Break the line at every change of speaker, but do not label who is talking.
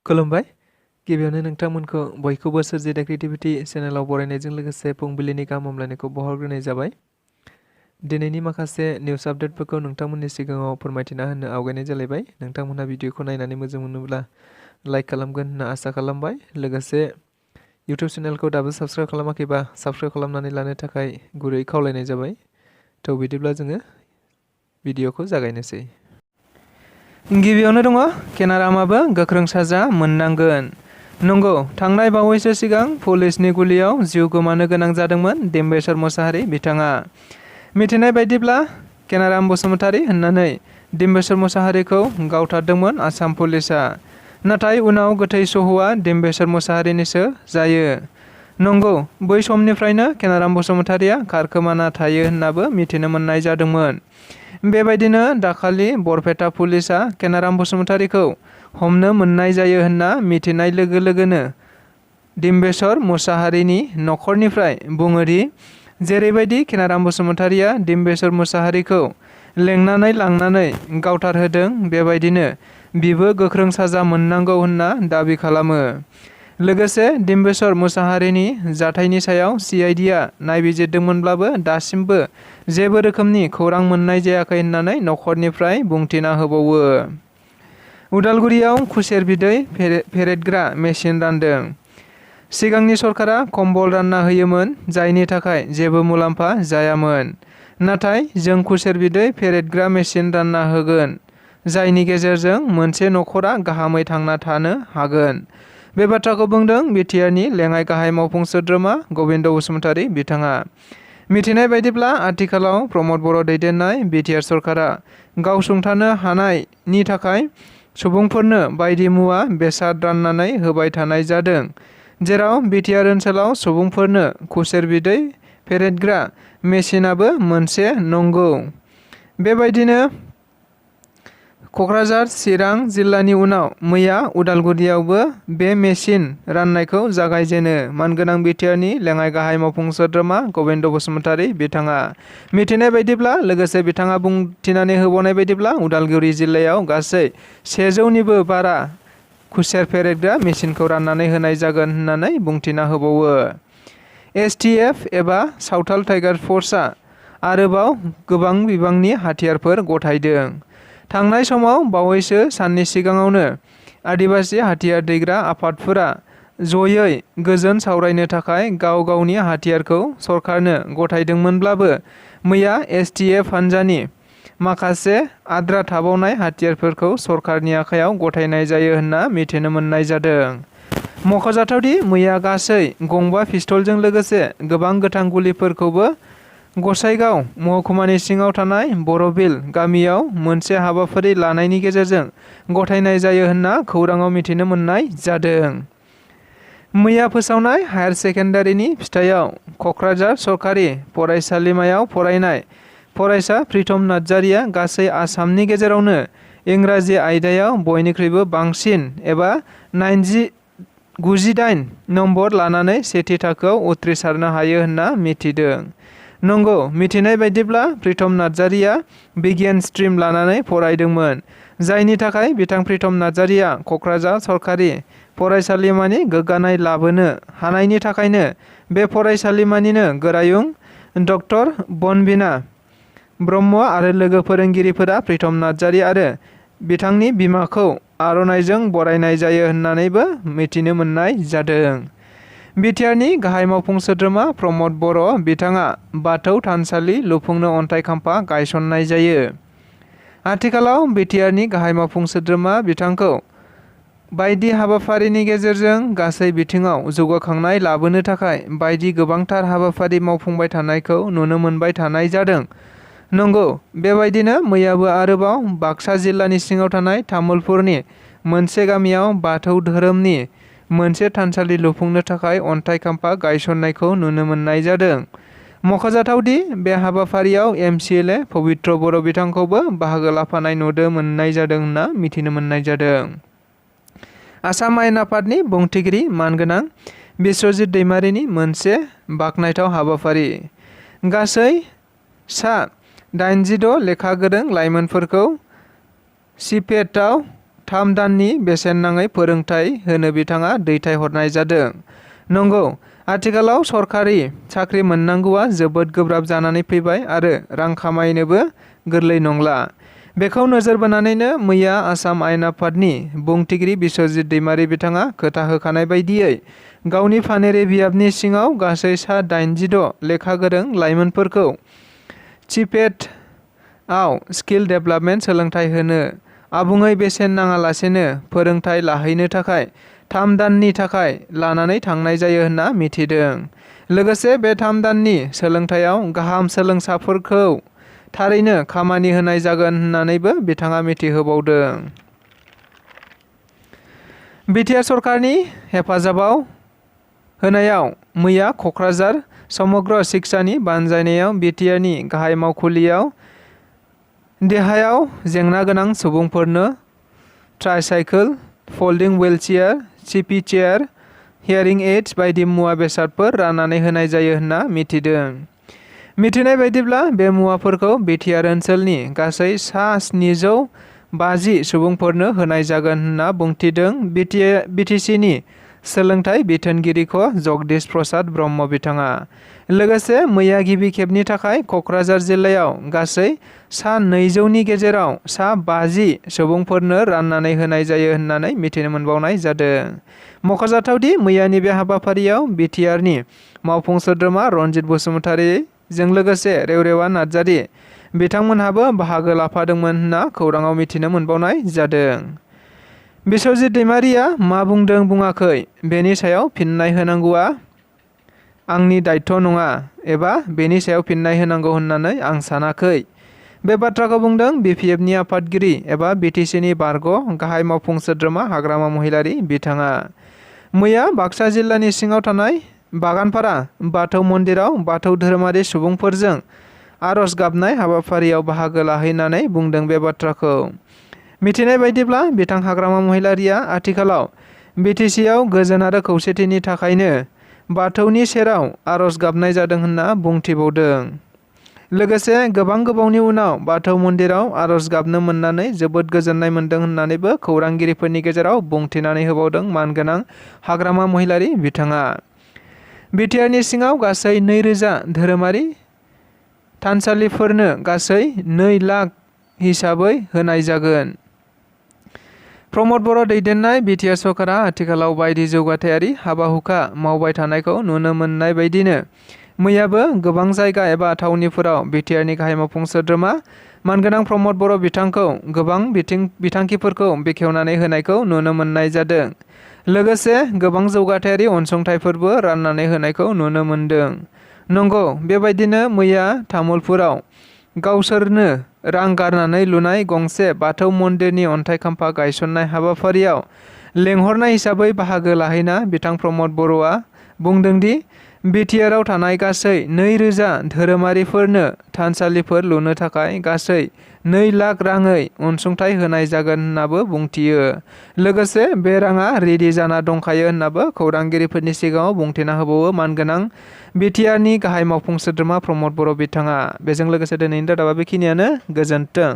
खुलुमबाय। गिबियावनो नोंथांमोनखौ बयखौबो सोरजिदा क्रिएटिभिटी चेनेलाव बरायनायजों लोगोसे फुंबिलिनि गाहाम हामलायनायखौ बावहरग्रोनाय जाबाय। दिनैनि माखासे निउस आपडेटफोरखौ नोंथांमोननि सिगाङाव फोरमायथिना होनो आवगायनाय जालायबाय। नोंथांमोनहा भिडिअखौ नायनानै मोजां मोनोब्ला लाइक खालामगोन होनना आसा खालामबाय। लोगोसे इउटिउब चेनेलखौ दाबो साबस्क्राइब खालामाखैबा साबस्क्राइब खालामनानै लानो थाखाय गुरै खावलायनाय जाबाय। थ' बिदिब्ला जोङो भिडिअखौ जागायनोसै। गिबियावनो दङ केनारामाबो गोख्रों साजा मोननांगोन। नंगौ, थांनाय बावैसो सिगां पुलिसनि गुलियाव जिउ गोमानो गोनां जादोंमोन डिम्बेश्वर मोसाहारि बिथाङा। मिथिनाय बायदिब्ला केनाराम बसुमतारी होननानै डिम्बेश्वर मोसाहारिखौ गावथारदोंमोन आसाम पुलिसआ। नाथाय उनाव गोथै सह'आ डिम्बेश्वर मोसाहारिनिसो जायो। नंगौ, बै समनिफ्रायनो केनाराम बसुमतारीया खारखोमाना थायो होननाबो मिथिनो मोननाय जादोंमोन। बेबायदिनो दाखालि बरपेटा पुलिसआ केनाराम बसुमतारीखौ हमनो मोननाय जायो होनना मिथिनाय लोगो लोगोनो डिम्बेश्वर मोसाहारिनि न'खरनिफ्राय बुङोदि जेरैबायदि केनाराम बसुमतारीया डिम्बेश्वर मोसाहारिखौ लेंनानै लांनानै गावथारहोदों बेबायदिनो बिबो गोख्रों साजा मोननांगौ होनना दाबि खालामो। लोगोसे डिम्बेश्वर मोसाहारिनि जाथायनि सायाव CIDआ नायबिजिरदोंमोनब्लाबो दासिमबो जेबो रोखोमनि खौरां मोननाय जायाखै होननानै न'खरनिफ्राय बुंथिना होबावो। उदालगुरियाव खुसेर बिदै फेरेदग्रा मेसिन रानदों। सिगांनि सरकारा कम्बल रानना होयोमोन जायनि थाखाय जेबो मुलाम्फा जायामोन। नाथाय जों खुसेर बिदै फेरेदग्रा मेसिन रानना होगोन जायनि गेजेरजों मोनसे न'खरा गाहामै थांना थानो हागोन। बे बाथ्राखौ बुंदों बिटिआरनि लेङाइ गाहाय मावफुं सोद्रोमा गबिन्द बसुमतारी बिथाङा। मिथिनाय बायदिब्ला आथिखालाव प्रमद बर' दैदेननाय बिटिआर सरकारा गावसुंथानो हानायनि थाखाय सुबुंफोरनो बायदि मुवा बेसाद राननानै होबाय थानाय जादों। जेराव बिटिआर ओनसोलाव सुबुंफोरनो खुसेर बिदै फेरेदग्रा मेसिनाबो मोनसे नंगौ। बेबायदिनो क'क्राझार चिरां जिल्लानि उनाव मैया उदालगुरियावबो बे मेसिन राननायखौ जागायजेनो मानगोनां बिटिआरनि लेङाइ गाहाय मावफुं सोद्रोमा गबिन्द बसुमतारी बिथाङा। मिथिनाय बायदिब्ला लोगोसे बिथाङा बुंथिनानै होबावनाय बायदिब्ला उदालगुरि जिल्लायाव गासै 100निबो बारा खुसेर फेरेदग्रा मेसिनखौ राननानै होनाय जागोन होननानै बुंथिना होबावो। STF एबा सावथाल टाइगार फर्सआ आरोबाव गोबां बिबांनि हाथियारफोर गथायदों। थांनाय समाव बावैसो साननि सिगाङावनो आदिबासि हाथियार दैग्रा आफादफोरा जयै गोजोन सावरायनो थाखाय गाव गावनि हाथियारखौ सरकारनो गथायदोंमोनब्लाबो मैया STF हान्जानि माखासे आद्रा थाबावनाय हाथियारफोरखौ सरकारनि आखायाव गथायनाय जायो होनना मिथिनो मोननाय जादों। मख'जाथावदि मैया गासै गंबा पिस्तलजों लोगोसे गोबां गोथां गुलिफोरखौबो गसाइगाव महकुमानि सिङाव थानाय बर'बिल गामियाव मोनसे हाबाफारि लानायनि गेजेरजों गथायनाय जायो होनना खौराङाव मिथिनो मोननाय जादों। मैया फोसावनाय हायार सेकेन्डारिनि फिथाइयाव क'क्राझार सरकारि फरायसालिमायाव फरायनाय फरायसा प्रितम नार्जारिया गासै आसामनि गेजेरावनो इंराजि आयदायाव बयनिख्रुइबो बांसिन एबा 98 नम्बर लानानै सेथि थाखोआव उथ्रिसारनो हायो होनना मिथिदों। नंगौ, मिथिनाय बायदिब्ला प्रितम नार्जारिया बिगियान स्ट्रिम लानानै फरायदोंमोन जायनि थाखाय बिथां प्रितम नार्जारिया क'क्राझार सरकारि फरायसालिमानि गोग्गानाय लाबोनो हानायनि थाखायनो बे फरायसालिमानिनो गोरायुं डक्टर बनबिना ब्रह्म आरो लोगो फोरोंगिरिफोरा प्रितम नार्जारि आरो बिथांनि बिमाखौ आर'नाइजों बरायनाय जायो होननानैबो मिथिनो मोननाय जादों। बिटिआरनि गाहाय मावफुं सोद्रोमा प्रमद बर' बिथाङा बाथौ थानसालि लुफुंनो अन्थाइ खाम्फा गायसननाय जायो। आथिखालाव बिटिआरनि गाहाय मावफुं सोद्रोमा बिथांखौ बायदि हाबाफारिनि गेजेरजों गासै बिथिङाव जौगाखांनाय लाबोनो थाखाय बायदि गोबांथार हाबाफारि मावफुंबाय थानायखौ नुनो मोनबाय थानाय जादों। नंगौ, बेबायदिनो मैयाबो आरोबाव बाक्सा जिल्लानि सिङाव थानाय तामुलपुरनि मोनसे गामियाव बाथौ धोरोमनि मोनसे थानसालि लुफुंनो थाखाय अन्थाइ खाम्फा गायसननायखौ नुनो मोननाय जादों। मख'जाथावदि बे हाबाफारियाव MCLA पबित्र बर' बिथांखौबो बाहागो लाफानाय नुनो मोननाय जादों होनना मिथिनो मोननाय जादों। आसाम आयेन आफादनि बुंथिगिरि मानगोनां बिस्वजित दैमारिनि मोनसे बाखनायथाव हाबाफारि। गासै सा 86 लेखा गोरों लाइमोनफोरखौ सिपेटआव 3 दाननि बेसेन नाङै फोरोंथाय होनो बिथाङा दैथायहरनाय जादों। नंगौ, आथिखालाव सरखारि साख्रि मोननांगौआ जोबोद गोब्राब जानानै फैबाय आरो रां खामायनोबो गोरलै नंला। बेखौ नोजोर बोनानैनो मैया आसाम आयेन आफादनि बुंथिगिरि बिस्वजित दैमारि बिथाङा खोथा होखानाय बायदियै गावनि फानेरे बियाबनि सिङाव गासै सा 86 लेखा गोरों लाइमोनफोरखौ सिपेट आव स्किल डेभेलपमेन्ट सोलोंथाय होनो आबुङै बेसेन नाङालासेनो फोरोंथाय लाहैनो थाखाय 3 दाननि थाखाय लानानै थांनाय जायो होनना मिथिदों। लोगोसे बे 3 दाननि सोलोंथायाव गाहाम सोलोंसाफोरखौ थारैनो खामानि होनाय जागोन होननानैबो बिथाङा मिथिहोबावदों। बिटिआर सरकारनि हेफाजाबाव होनायाव मैया क'क्राझार समग्र शिक्षानि बानजायनायाव बिटिआरनि गाहाय मावखुलियाव देहायाव जेंना गोनां सुबुंफोरनो ट्राइसाइकेल, फल्डिं हुइलचेयार, सिपि चेयार, हियारिं एड्स बायदि मुवा बेसादफोर राननानै होनाय जायो होनना मिथिदों। मिथिनाय बायदिब्ला बे मुवाफोरखौ बिटिआर ओनसोलनि गासै सा 750 सुबुंफोरनो होनाय जागोन होनना बुंथिदों बिटिसिनि सोलोंथाय बिथोनगिरि ख जगदीश प्रसाद ब्रह्म बिथाङा। लोगोसे मैया गिबि खेबनि थाखाय क'क्राझार जिल्लायाव गासै सा 200नि गेजेराव सा 50 सुबुंफोरनो राननानै होनाय जायो होननानै मिथिनो मोनबावनाय जादों। मख'जाथावदि मैयानि बे हाबाफारियाव बिटिआरनि मावफुं सोद्रोमा रनजित बसुमतारीजों लोगोसे रेवरेवा नार्जारी बिथांमोनहाबो बाहागो लाफादोंमोन होनना खौराङाव मिथिनो मोनबावनाय जादों। बिस्वजित दैमारिया मा बुंदों बुङाखै बेनि सायाव फिननाय होनांगौआ आंनि दायित्व नङा एबा बेनि सायाव फिननाय होनांगौ होननानै आं सानाखै। बे बाथ्राखौ बुंदों बिपिएफनि आफादगिरि एबा बिटिसिनि बारग' गाहाय मावफुं सोद्रोमा हाग्रामा महिलारी बिथाङा। मैया बाक्सा जिल्लानि सिङाव थानाय बागानपारा बाथौ मन्दिराव बाथौ धोरोमारि सुबुंफोरजों आर'ज गाबनाय हाबाफारियाव बाहागो लाहैनानै बुंदों बे बाथ्राखौ। मिथिनाय बायदिब्ला बिथां हाग्रामा महिलारीया आथिखालाव बिटिसिआव गोजोन आरो खौसेथिनि थाखायनो बाथौनि सेराव आर'ज गाबनाय जादों होनना बुंथिबावदों। लोगोसे गोबां गोबावनि उनाव बाथौ मन्दिराव आर'ज गाबनो मोननानै जोबोद गोजोननाय मोनदों होननानैबो खौरांगिरिफोरनि गेजेराव बुंथिनानै होबावदों मानगोनां हाग्रामा महिलारी बिथाङा। बिटिआरनि सिङाव गासै 2000 धोरोमारि थानसालिफोरनो गासै 2 लाख हिसाबै होनाय जागोन। प्रमद बर' दैदेननाय बिटिआर सरकारा आथिखालाव बायदि जौगाथायारि हाबा-हुखा मावबाय थानायखौ नुनो मोननाय बायदिनो मैयाबो गोबां जायगा एबा थावनिफोराव बिटिआरनि गाहाय मावफुं सोद्रोमा मानगोनां प्रमद बर' बिथांखौ गोबां बिथांखिफोरखौ बेखेवनानै होनायखौ नुनो मोननाय जादों। लोगोसे गोबां जौगाथायारि अनसुंथाइफोरबो राननानै होनायखौ नुनो मोनदों। नंगौ, बेबायदिनो मैया तामुलपुराव गावसोरनो रां गारनानै लुनाय गंसे बाथौ मन्दिरनि अन्थाइ खाम्फा गायसननाय हाबाफारियाव लेंहरनाय हिसाबै बाहागो लाहैना बिथां प्रमद बर'आ बुंदोंदि बिटिआरआव थानाय गासै 2000 धोरोमारिफोरनो थानसालिफोर लुनो थाखाय गासै 2 लाख राङै अनसुंथाइ होनाय जागोन होननाबो बुंथियो। लोगोसे बे राङा रेडि जाना दंखायो होननाबो खौरांगिरिफोरनि सिगाङाव बुंथिना होबावो मानगोनां बिटिआरनि गाहाय मावफुं सोद्रोमा प्रमद बर' बिथाङा। बेजों लोगोसे दिनैनि रादाबा बेखिनियानो। गोजोन्थों।